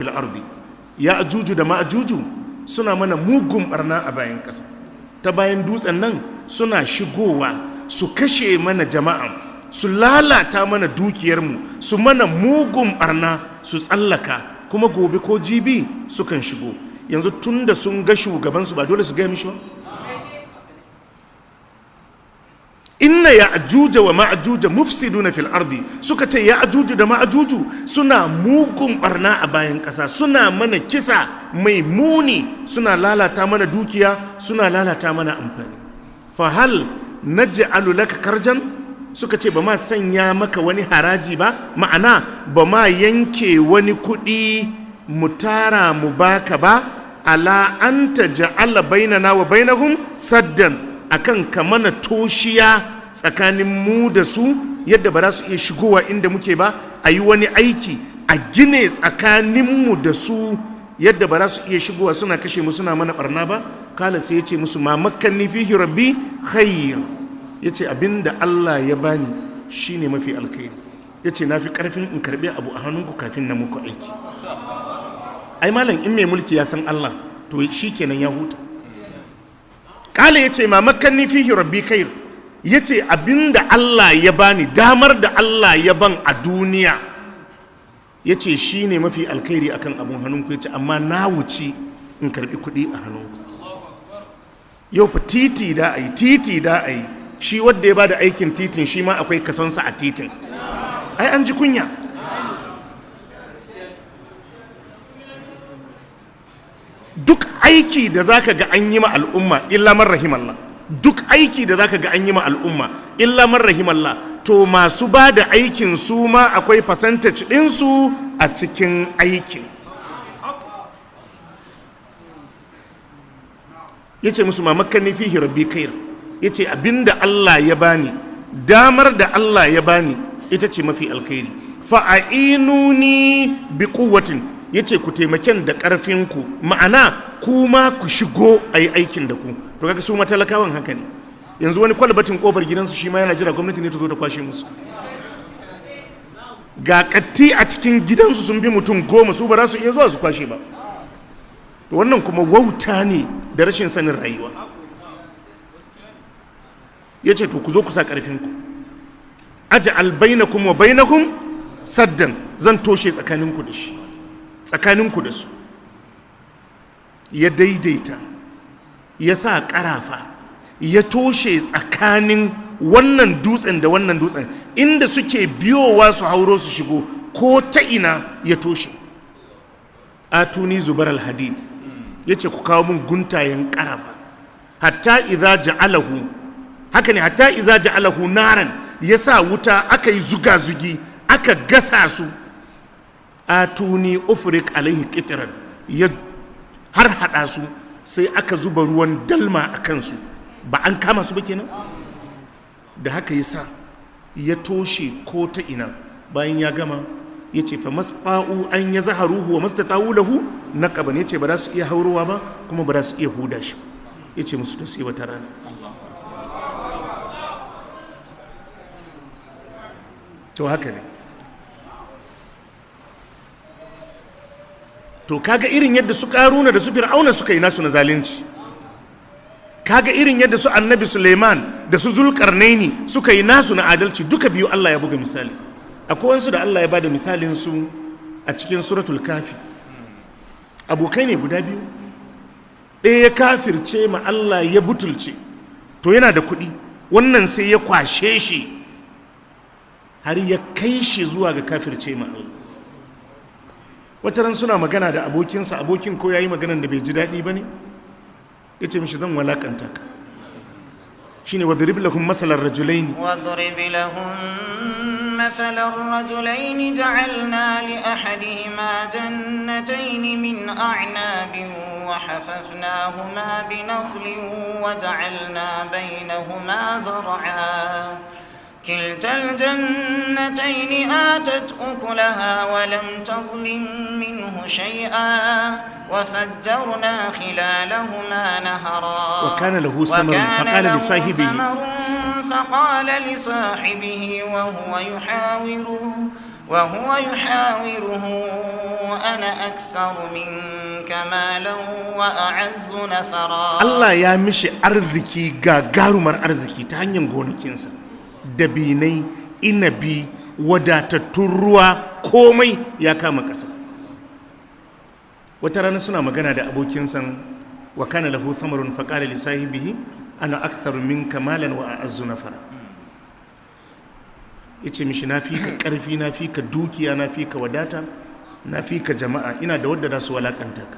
fil ardi. Ya'juju da ma'juju suna mana mugun barna a bayan ƙasa. Ta bayan dutsen nan suna shigowa su kashe mana jama'a, su lalata mana dukiyarmu, su mana mugun barna, su tsallaka, kuma gobe ko jibi sukan shigo. Yanzu tunda sun ga shugabansu ba dole su gaya mishi ba. Inna ya'juja wa ma'juja mufsiduna fil ardi, suka ce ya'juju da ma'juju suna mugun barna a bayan ƙasa, suna mana kisa mai muni, suna lalata mana dukiya, suna lalata mana amfani. Fa hal naj'alu laka karjan, suka ce ba ma sanya maka wani haraji ba, ma'ana ba ma yanke wani kuɗi mu tara mu baka ba, ala anta ja'ala bainana wa bainahum saddan, akan ka mana toshiya tsakanin mu da su, yadda ba za su iya shigowa inda muke ba, a yi wani aiki a gine tsakaninmu da su yadda ba za su iya shigowa suna kashe mu suna mana barna ba. Kala sai ya ce musu ma makkanni fihi rabbi khair, ya ce abinda Allah ya bani shine mafi alkhairi, ya ce na fi karfin in karbi abu a hannunku kafin na muku aiki. Ai malam in mai mulki ya san Allah to shi kenan ya huta. Kala ya ce ma makanni fihi rabbi khair, ya ce abinda Allah ya bani, damar da Allah ya ban a duniya, ya ce shi ne mafi alkhairi akan abun hannunku, ya ce amma na wuce in karbi kuɗi a hannunku. Yau fa titi da a yi, titi da a yi, shi wadda ya bada aikin titin shi ma akwai kasonsa a titin. Ai an ji kunya. Duk aiki da zaka ga an yi ma al'umma illa man rahimallah, duk aiki da zaka ga an yi ma al'umma illa man rahimallah, to masu ba da aikin su ma akwai percentage ɗinsu a cikin aikin. Ya ce musu ma makanni fihi rabbi khair, ya ce abinda Allah ya bani, damar da Allah ya bani ita ce mafi alkhairi. Fa'inuni bi quwwatin, ya ce ku taimaken da ƙarfinku, ma'ana kuma ku shigo a yi aikin da ku. To kaga su matalakawan haka ne. Yanzu wani kwalbatin kofar gidansu shi ma yana jira gwamnati ne ta zo ta kwashe musu. Ga katti a cikin gidansu sun bi mutum 10, su ba za su iya zuwa su kwashe ba. To wannan kuma wauta ne da rashin sanin rayuwa. Ya ce to ku zo ku sa ƙarfinku, aj'al bainakum wa bainakum saddan, zan toshe tsakaninku da shi, tsakaninku da su. Ya daidaita, ya sa ƙarafa, ya toshe tsakanin wannan dutsen da wannan dutsen, inda suke biyowa su hauro su shigo ko ta ina ya toshe. Atuni zubar alhadid, ya ce ku kawo mun guntayen ƙarafa. Hatta idza ja'alahu, haka ne, hatta idza ja'alahu naran, ya sa wuta aka yi zuga-zugi aka gasa su. Atuni ufrik alaihi qitran, ya har hada su, sai aka zuba ruwan dalma a kansu. Ba an kama su ba kenan. Da haka ya sa ya toshe ko ta ina. Bayan ya gama ya ce fa masfa'u an ya zaharuhu wa mastata'u lahu naqaban, ya ce ba za su iya haurowa ba kuma ba za su iya huda shi. Ya ce musu to sai wata rana. To haka ne. To kaga irin yadda su Karuna da su Fir'auna suka yi nasu na zalunci, kaga irin yadda su Annabi Suleiman da su Zulkarnaini suka yi nasu na adalci. Duka biyu Allah ya buga misali. Akwai wasu da Allah ya bada misalin su a cikin suratul Kafi. Abokai ne guda biyu, ɗaya ya kafirce ma Allah ya butulce, to yana da kuɗi, wannan sai ya kwashe shi har ya kai shi zuwa ga kafirce ma Allah. Wata ran suna magana da abokinsa, abokin ko yayi maganan da bai ji daɗi ba ne, ya ce mishi zan walakanta ka. Shine wadrib lahum masalan rajulaini, wadrib lahum masalan rajulaini ja'alna li ahadihima jannatayn min a'nabin wa hafafnahuma bi nakhlin wa ja'alna bainahuma zar'a كلتا الجنتين آتت أكلها ولم تظلم منه شيئا وفجرنا خلالهما نهرا وكان له ثمر فقال لصاحبه وهو يحاوره وهو يحاوره أنا أكثر منك مالا وأعز نفرا. Allah ya mishi arziki, gagarumar arziki ta hanyar gonakinsa, dabinai, inabi, wadatattun ruwa, komai ya kama ƙasa. Wata rana suna magana da abokinsa, wa kana lahu thamarun faqala li sahibihi ana aktharu minka malan wa a'azzu nafara. Yace mishi na fi ka karfi, na fi ka dukiya, na fi ka wadata, na fi ka jama'a, ina da wadda za su walakanta ka.